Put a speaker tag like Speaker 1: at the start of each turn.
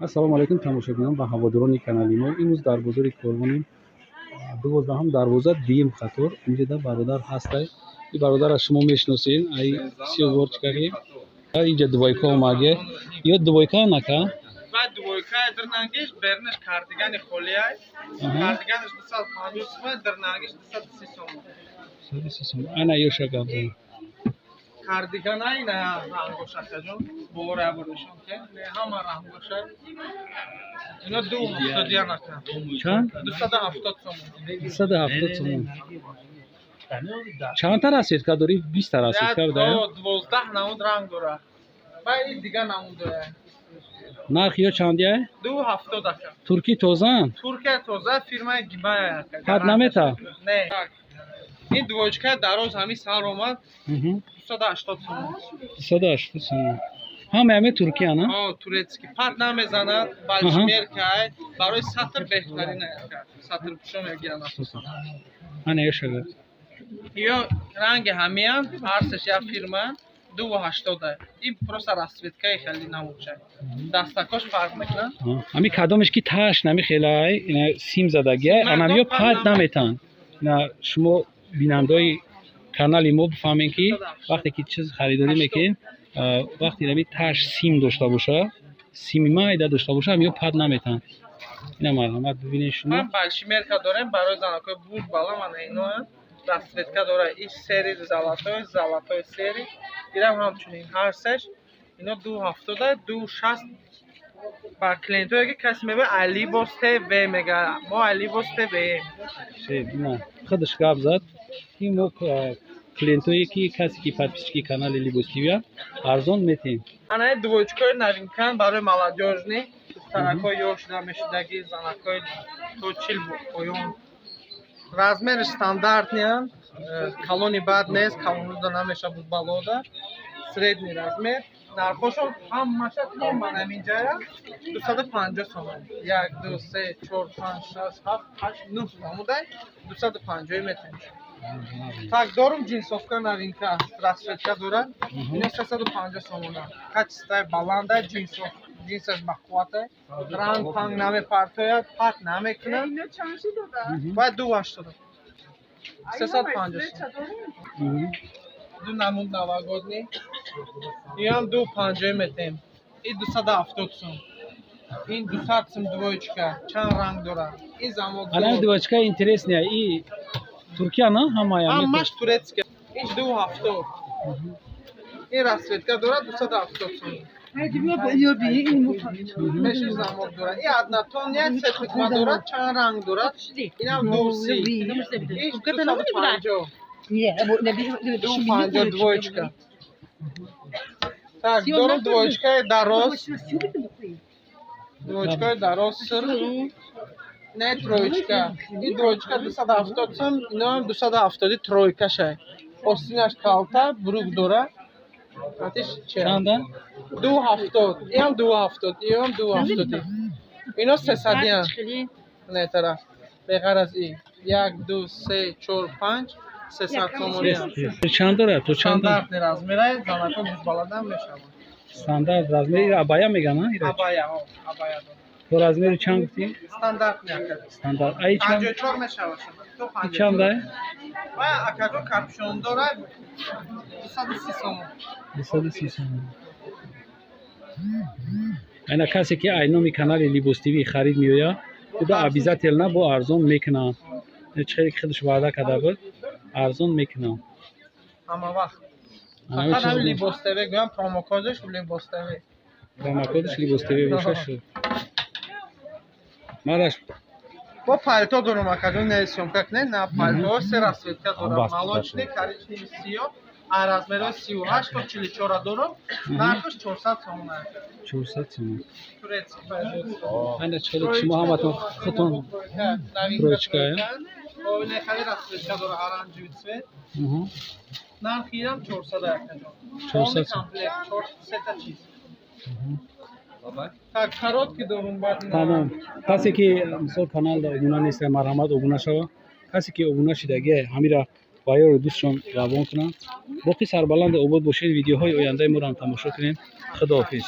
Speaker 1: Ассалому алайкум, тамошобинон ва ҳаводорони канали мо. Имрӯз дар бозори Корвонем, 12-ум дарвоза, дуюм қатор. Инҷода бародар ҳастай. И бародара шумо мешиносед, ай сиёворчикаги. Инҷа двойка омаге. Ё двойка нака?
Speaker 2: Баъд двойка дирнангиш, бернаш кардигани холиай. Кардиганаш 250 сум, дирнангиш 230 сум.
Speaker 1: 230 сум. Ана ёша гап зан.
Speaker 2: Кардигана ина рангош, акаҷон, болора ябор нишон ке. Ҳама рангоша. Ино 270 ака.
Speaker 1: Чанд?
Speaker 2: 270 сум.
Speaker 1: 270 сум. Чандта расцветка дорӣ? 20 та расцветка буда?
Speaker 2: 12 намуд ранг дора. Баъд ин дига намуд дора.
Speaker 1: Нархи ё чандия?
Speaker 2: 270, ака.
Speaker 1: Туркӣ тозаанд?
Speaker 2: Туркия тоза, фирмаи Гимая, ака.
Speaker 1: Ҳад намета?
Speaker 2: Не. Ин двоечка дароз ҳамин сар омад 280 сум.
Speaker 1: 280 сум. Ҳама ҳаме туркия, на?
Speaker 2: О, турецкий. Пат намезанад, большемерка, барои сатр беҳтарин, ака. Сатр пӯшо мегиранд асосан.
Speaker 1: Ана ёша гап.
Speaker 2: Ё ранги ҳамиян, ҳарсеш як фирма, 280. Ин просто расцветкаи хеле намуча. Дастакош фарқ мекунад.
Speaker 1: Ҳами кадомеш ки таш намехелай, ина сим задагия, анамё пат наметан. Ина шумо бинандаои канали мо бифаҳмем, ки вақте ки чиз харидорӣ мекунем, вақте ами таш сим дошта боша, сими майда дошта боша, ҳамё пат наметан. Ина марҳамат, бибинед шумо.
Speaker 2: Ман большемерка дорем барои занакҳои буз бала, мана иноа расцветка дора. И серый, золотой, золотой, серый. Ирам ҳамчунин ҳарсеш ино 270, 260 ба клиентое ки касе мебинад, Алибос ТВ мега. Мо Алибос ТВ.
Speaker 1: Ина худаш гап зад, ки мо клиентое ки касе ки подписчики канали Либос ТВ арзон метиҳем.
Speaker 2: Ана двоечкаи новинкан барои молодёжный, духтаракҳои ёш намешидаги, занакҳои то 40 поён. Размери стандартныянд, калони бад нест, калонуда намеша буд, балода средний размер. Нархошон ҳамаша то ман ҳаминҷая 250 сомон. Як, ду, се, чор, панҷ, шаш, ҳафт, ҳашт, нӯҳ намудай 250 метавонем. Так, дорум джинсовка новинка, расцветка дорад. Ино 350 сомона. Качествои баланда, джинсов, ҷинсаш бақуввата, ранг панг намепартояд, пат намекунад. Бояд 280, 350 сом. Ду намуд новогодний, иам 250 метем, и 270 сум, ин 200 сум. Двоечка чанд ранг дорад, ин замок.
Speaker 1: Ана двоечка интересная, и Туркия, на ҳамая?
Speaker 2: Ҳамаш турецкия. Ин 270, ин расцветка дорад, 270 сум. Пеши замок дорад. И однотонная, се тугма дорад, чанд ранг дорад. Инам 230, ин 250, 250 двоечка. Так, дорум двоечкаи дароз, двоечкаи дароз сирф, не троечка. Ин троечка 270 сум, иноам 270, тройкаша. Остинаш калта, брюк дора. Атиш
Speaker 1: чанда?
Speaker 2: 270, иам 270, иам 270. Ино сесадиян. Не тараф беғар аз и як, ду, се, чор, панҷ, 300 сомониам.
Speaker 1: Чанд дорад, то чанд?
Speaker 2: Стандартный размерай, занако бузбаладам мешавад.
Speaker 1: Стандарт размер, абая меган?
Speaker 2: Абая, абая.
Speaker 1: То размери чанд гуфтӣ?
Speaker 2: Стандартный, ака.
Speaker 1: Стандарт ай чанд?
Speaker 2: 54 мешавад. То
Speaker 1: чанда?
Speaker 2: Ва, акаҷон, капюшон дорад, 230 сомон.
Speaker 1: 230 сомон. Айна касе ки ай номи канали Либос ТВ харид меояд, худо обязательно бо арзон мекунанд. Чӣ хеле ки худаш ваъда карда буд, арзон мекунанд.
Speaker 2: Ҳама вақт фақат ҳамин Либос ТВ гӯям, промокодаш Либос ТВ.
Speaker 1: Промокодаш Либос ТВ боша, шуд. Мараш.
Speaker 2: Бо пальто дорум, акаҷон, не съёмка кунед, на пальто се расцветка дорам: молочный, коричневый, сиёҳ. А размерҳои 38 то 44 дорум. Нархаш 400 сомон.
Speaker 1: 400 сомон.
Speaker 2: Турецкий производство.
Speaker 1: Ана чӣ хеле шумо ҳаматон худтон. Троечка,
Speaker 2: хеле расцветка дора, оранжевый цвет. Нархи инам 400, акаҷон.
Speaker 1: 400.
Speaker 2: Комплект, чор сета чиз. Так, короткий дорум баъд.
Speaker 1: Тамом. Касе ки мисол каналда обуна нест, марҳамат, обуна шава. Касе ки обуна шидагия, ҳамира ба ёру дӯстшон равон кунанд. Боқӣ сарбаланду обод бошед, видеоҳои ояндаи моро ҳам тамошо кунед. Худоҳофиз.